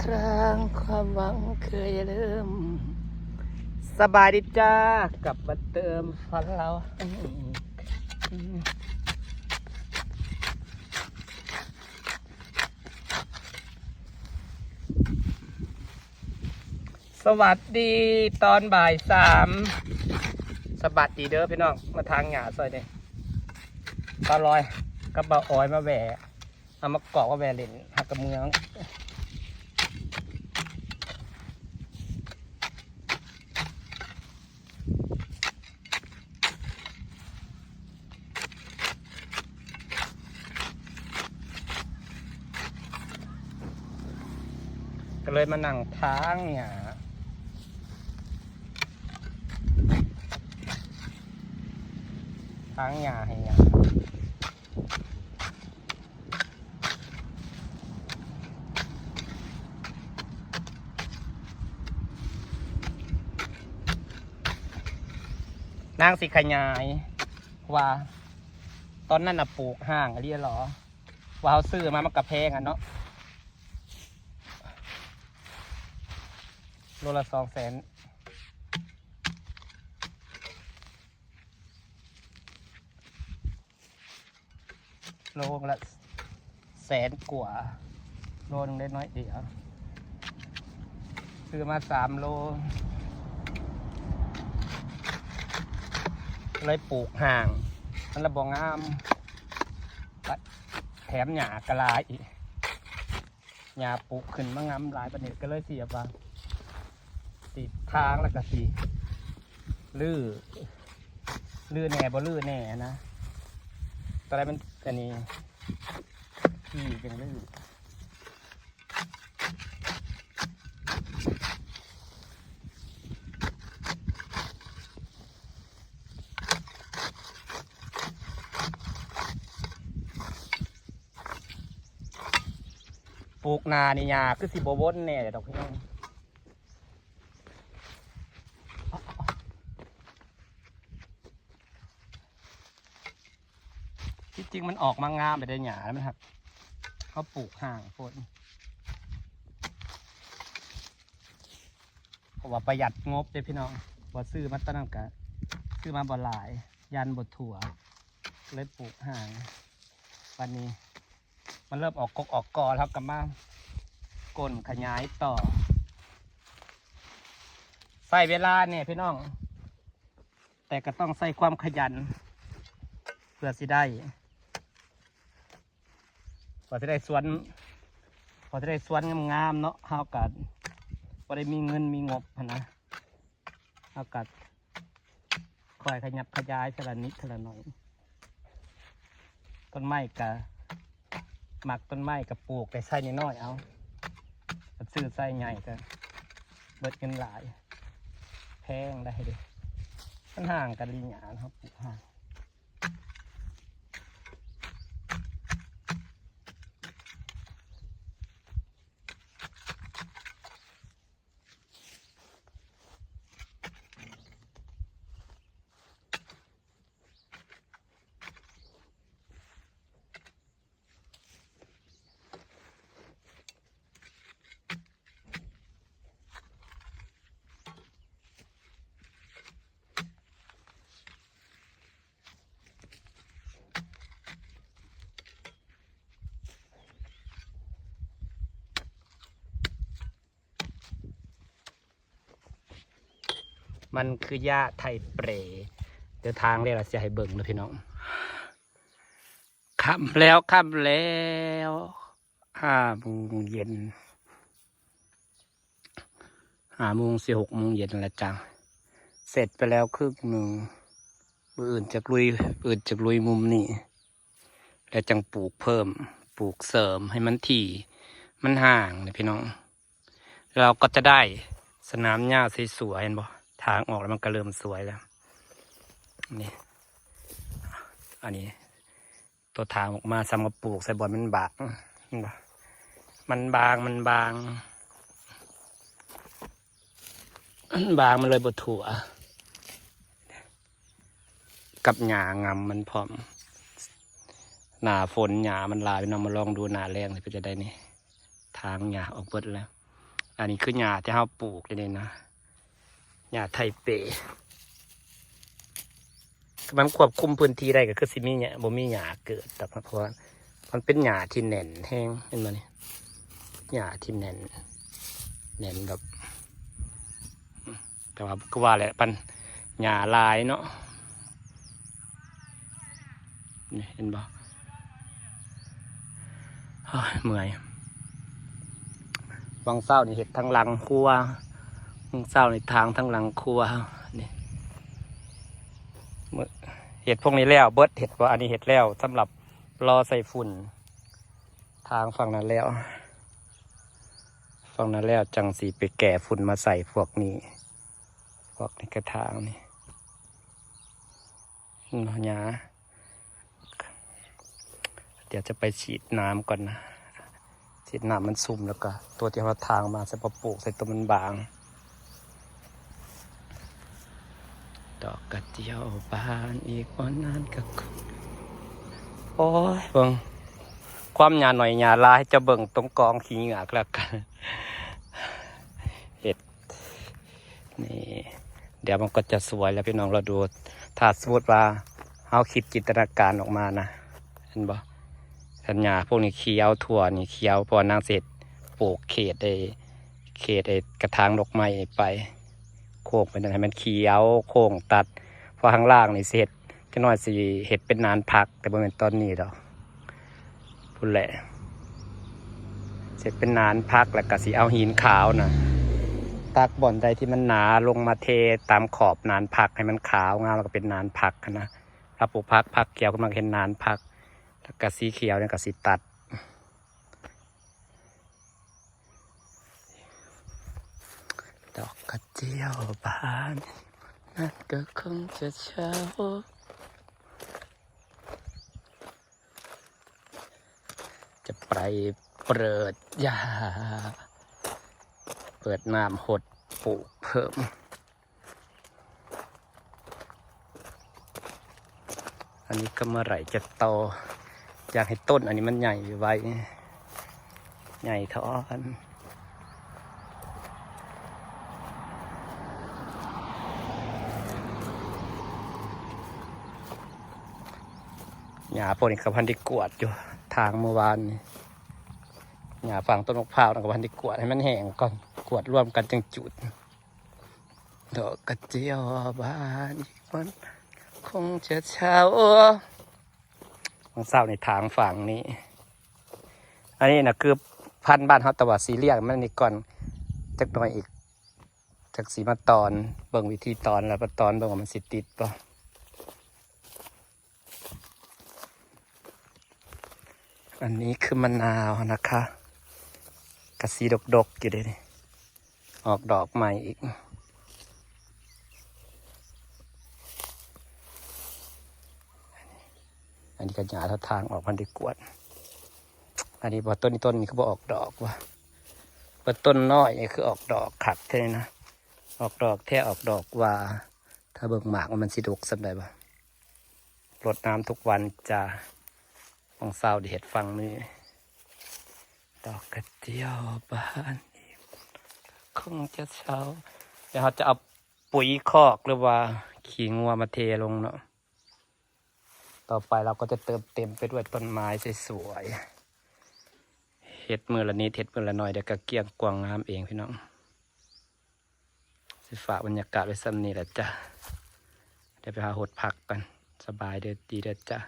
ทางความหวังเคยเริ่ม สบายดีจ้า กลับมาเติมฝันเรา สวัสดีตอนบ่ายสาม สวัสดีเด้อพี่น้อง มาถางหญ้าซอยนี้ ป้าลอยกับป้าออยมาแวะ เอามากอกมาแวะเล่นหากะเมือง ก็เลยมานั่งถางหญ้า ถางหญ้าให้หญ้า นางสิขยาย ว่าตอนนั้นน่ะปลูกห้างอีหลีหรอ ว่าเฮาซื้อมามันก็แพงอะเนาะ โลละสองแสน โลละแสนกว่า โลหนึ่งได้น้อยเดียว ซื้อมาสามโล เลยปลูกห้าง มันละบ่งาม แถมหญ้าก็หลายอีก หญ้าปลูกขึ้นมางามหลายปานนี้ ก็เลยสิแบบว่า สิถางแล้วก็สิรื้อ รื้อแหน่บ่รื้อแหน่นะ ตอนแรกมันอันนี้ ที่จั่งรื้อ ปลูกหน้านี่หญ้าคือสิบ่วนแหน่ดอกพี่น้อง ที่จริงมันออกมางามไปได้หญ้าแล้วมันหัก เขาปลูกห้างโพด เพราะว่าประหยัดงบเด้พี่น้อง บ่ซื้อมาตอนนั้นก็ซื้อมาบ่หลาย ย่านบ่ทั่ว เลยปลูกห้าง บัดนี้มันเริ่มออกกกออกกอแล้ว ก็มาก้นขยายต่อ ใช้เวลาแหน่พี่น้อง แต่ก็ต้องใช้ความขยัน เพื่อสิได้ กว่าสิได้สวน กว่าสิได้สวนงามๆเนาะ เฮาก็บ่ได้มีเงินมีงบหั้นนะ เฮาก็ค่อยขยับขยายเทื่อละนิดเทื่อละหน่อย ต้นไม้ก็ มักต้นไม้ก็ปลูกแต่ไซส์น้อยๆเอา คันซื้อไซส์ใหญ่ก็เบิดเงินหลาย แพงได้เด้ มันห่างกันอีหยัง เฮาปลูกห่าง มันคือหญ้าไถเปร เดี๋ยวถางแล้วสิให้เบิ่งเด้อพี่น้อง ค่ำแล้ว ค่ำแล้ว ห้าโมงเย็น ห้าโมงสิ หกโมงเย็นแล้วจ้ะ เสร็จไปแล้วครึ่งหนึ่ง มื้ออื่นจักลุย มื้ออื่นจักลุยมุมนี้ แล้วจั่งปลูกเพิ่ม ปลูกเสริมให้มันถี่ มันห่างนะพี่น้อง เราก็จะได้สนามหญ้าสวยๆ เห็นบ่ ถางออกแล้วมันก็เริ่มสวยแล้ว นี่ อันนี้ ตัวถางออกมา ซ้ำก็ปลูกใส่บ่อนมันบาง เห็นบ่ มันบาง มันบาง มันบาง มันเลยบ่ทั่ว กับหญ้างำมันพร้อม หน้าฝนหญ้ามันหลาย พี่น้องมาลองดูหน้าแล้งสิเป็นจั่งใดนี่ ถางหญ้าออกเบิดแล้ว ອັນນີ້ຄືຫຍ້າທີ່ເຮົາປູກນີ້ນະ ຫຍ້າໄທເປ. ມັນຄວບຄຸມພື້ນທີ່ໄດ້ກໍຄືຊິມີຫຍ້າ ບໍ່ມີຫຍ້າເກີດດອກ ເພາະວ່າມັນເປັນຫຍ້າທີ່ແໜ້ນແຮງ ເຫັນບໍ່ນີ້? ຫຍ້າທີ່ແໜ້ນ ແໜ້ນແບບ ແຕ່ວ່າຄືວ່າແຫຼະ ມັນຫຍ້າຫຼາຍເນາະ. ນີ້ເຫັນບໍ່? ໂອ້ຍ ເມື່ອຍ. ຫວ່າງເຊົ້ານີ້ເຮັດທາງຫຼັງຄົວ ຫວ່າງເຊົ້ານີ້ທາງທາງຫຼັງຄົວ ນີ້ ເຮັດພວກນີ້ແລ້ວເບິດ ເຮັດ ອັນນີ້ເຮັດແລ້ວ ສຳລັບລໍໃສ່ຝຸ່ນ ທາງຝັ່ງນັ້ນແລ້ວ ຝັ່ງນັ້ນແລ້ວ ຈັ່ງຊິໄປແກ່ຝຸ່ນມາໃສ່ພວກນີ້ ພວກນີ້ກະຖາງນີ້ ເນາະ ຫຍ້າ. ດຽວຈະໄປສີດນ້ຳກ່ອນນະ ສີດນ້ຳມັນຊຸ່ມ ແລ້ວກະຕົວທີ່ເຮົາຖາງມາໃສ່ ມາປູກໃສ່ ຕົວມັນບາງ. ດອກກະຈຽວບານອີກບໍ່ນານກະ ໂອ້ຍ ເບິ່ງຄວາມຫຍ້າໜ້ອຍຫຍ້າຫຼາຍ ຈະເບິ່ງຕົງກອງຂີ້ເຫຍື້ອກະແລ້ວກັນ ເຮັດ ນີ້ ດຽວມັນກໍຈະສວຍແລ້ວພີ່ນ້ອງ ລະດູ. ຖ້າສົມມຸດວ່າເຮົາຄິດຈິນຕະນາການອອກມານະ ເຫັນບໍ່? ຄັນຫຍ້າພວກນີ້ຂຽວ ຖົ່ວນີ້ຂຽວ ເພາະວ່ານາງຊິເຮັດ ປູກເຂດໄອ້ ເຂດໄອ້ກະຖາງດອກໄມ້ນີ້ໄປ ໂຄ້ງໄປນັ້ນ ໃຫ້ມັນຂຽວໂຄ້ງຕັດ ເພາະຂ້າງລ່າງນີ້ຊິເຮັດ ຈັກໜ້ອຍຊິເຮັດເປັນນານຜັກ ແຕ່ບໍ່ແມ່ນຕອນນີ້ດອກ ພຸ້ນແຫຼະ ເຮັດເປັນນານຜັກ ແລ້ວກະຊິເອົາຫີນຂາວນະ ຕັກບ່ອນໃດທີ່ມັນໜາລົງມາເທຕາມຂອບນານຜັກໃຫ້ມັນຂາວງາມ ແລ້ວກະເປັນນານຜັກຫັ້ນນະ. ເຮົາປູກຜັກ ຜັກຂຽວຂຶ້ນມາກະເຮັດນານຜັກ ແລ້ວກະສີຂຽວນີ້ກະຊິຕັດ. ດອກກະຈຽວບານ ນັ້ນກໍຄົງຈະເຊົາ ຈະໄປເປີດຫຍ້າ ເປີດນ້ຳຫົດປູກເພີ່ມ. ອັນນີ້ກໍເມື່ອໄຫຼຈະໂຕ ຢາກໃຫ້ຕົ້ນອັນນີ້ມັນໃຫຍ່ໄວ ໃຫຍ່ທ້ອນ. ຫຍ້າພວກນີ້ກໍພັນໄດ້ກວດຢູ່ ຖາງມື້ວານນີ້ ຫຍ້າຝັງຕົ້ນໝາກພ້າວນັ້ນກໍພັນໄດ້ກວດໃຫ້ມັນແຫ້ງກ່ອນ ກວດລວມກັນຈັ່ງຈູດ. ດອກກະຈຽວບານອີກວັນຄົງຈະເຊົາ ຂອງເຊົ້ານີ້ທາງຝັ່ງນີ້ ອັນນີ້ນະຄືພັນບ້ານເຮົາ ແຕ່ວ່າຊິລ້ຽງມັນນີ້ກ່ອນຈັກໜ້ອຍອີກ ຈັກຊິມາຕອນ ເບິ່ງວິທີຕອນ ແລ້ວມາຕອນເບິ່ງວ່າມັນຊິຕິດບໍ່. ອັນນີ້ຄືມະນາວນະຄະ ກະສີດົກໆຢູ່ເດ້ນີ້ ອອກດອກໃໝ່ອີກ. ອັນນີ້ກະຫຍ້າທາງອອກ ມັນໄດ້ກວດ. ອັນນີ້ບໍ່ ຕົ້ນນີ້ ຕົ້ນນີ້ຄືບໍ່ອອກດອກວະ ເບິ່ງຕົ້ນນ້ອຍນີ້ຄືອອກດອກຄັກແທ້ນະ ອອກດອກແທ້ ອອກດອກຫວ່າ. ຖ້າເບິ່ງໝາກວ່າມັນຊິດົກສ່ຳໃດບໍ່. ລົດນ້ຳທຸກວັນຈ້າ ຂອງເຊົ້າໄດ້ເຮັດຝັ່ງນີ້. ດອກກະຈຽວບານອີກຄົງຈະເຊົາ ແລ້ວເຮົາຈະເອົາປຸ໋ຍຄອກ ຫຼືວ່າຂີ້ງົວມາເທລົງເນາະ. ຕໍ່ໄປເຮົາກໍຈະເຕີມເຕັມໄປດ້ວຍຕົ້ນໄມ້ສວຍໆ ເຮັດມື້ລະນິດ ເຮັດມື້ລະໜ້ອຍ ດຽວກໍກ້ຽງກວາງງາມເອງພີ່ນ້ອງ. ຊິຝາກບັນຍາກາດໄວ້ສ່ຳນີ້ແຫຼະຈ້າ ດຽວໄປຫາຫົດຜັກກ່ອນ. ສະບາຍເດີ ດີເດີຈ້າ.